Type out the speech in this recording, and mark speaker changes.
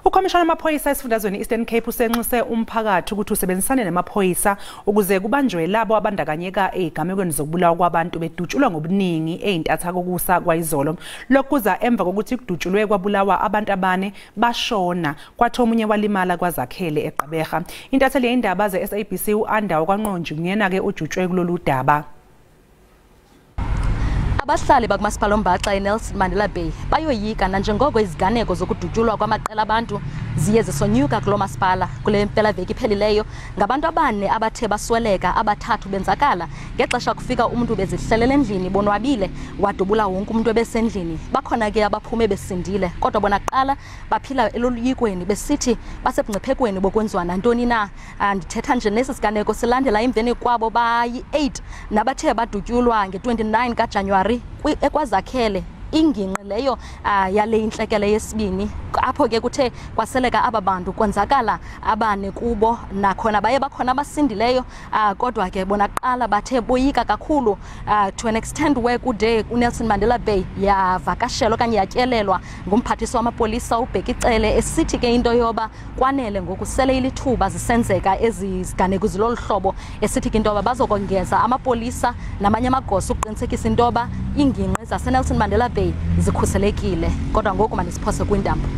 Speaker 1: Ukhomishana wamaphoyisa esifundazweni Eastern Cape usenxuse umphakathi ukuthi usebenzisane namaphoyisa ukuze kubanjwe labo abandakanyeka ezigamekweni zokubulawa kwabantu bedutshulwa ngobuningi ezintatha kokusa kwayizolo. Lokhu kuza emva kokuthi kudutshulwe kwabulawa abantu abane bashona kwathi omunye walimala kwaZakhele eGqeberha. Intatheli yezindaba ze-SABC u-Andawo kwaNqonji nguyena-ke ujutshwe kulolu daba.
Speaker 2: Abahlali bakumasipala ombaxa eNelson Mandela Bay bayoyika nanjengoko iziganeko zokudutyulwa kwamaqela abantu ziye zisonyuka kulo masipala. Kule mpelaveki iphelileyo ngabantu abane abathe basweleka, abathathu benzakala ngexesha kufika umntu bezihlelela endlini bonwabile wadubula wonke umntu ebesendlini. Bakhona ke abaphume besindile, kodwa bona kuqala baphila eloluyikweni besithi basebungciphekweni bokwenziwa nantoni na. Ndithetha nje nesi siganeko silandela emveni kwabo bayi-8 nabathe badutyulwa nge-29 kaJanuwari eKwaZakhele, ingingqi leyo yale intlekele yesibini, apho ke kuthe kwaseleka aba bantu kwenzakala abane kubo. Nakhona baye bakhona abasindileyo, kodwa ke bona kuqala bathe boyika kakhulu, to an extent where kude uNelson Mandela Bay yavakashelwa okanye yatyelelwa ngumphathiswa wamapolisa uBheki Cele, esithi ke into yoba kwanele ngoku, sele ilithuba zisenzeka ezi ziganeko zilolu hlobo, esithi ke into yoba bazokongeza amapolisa namanye amagosa ukuqinisekisa into yoba iingingqi zaseNelson Mandela Bay zikhuselekile. Kodwa ngoku mandisiphose kwintambo.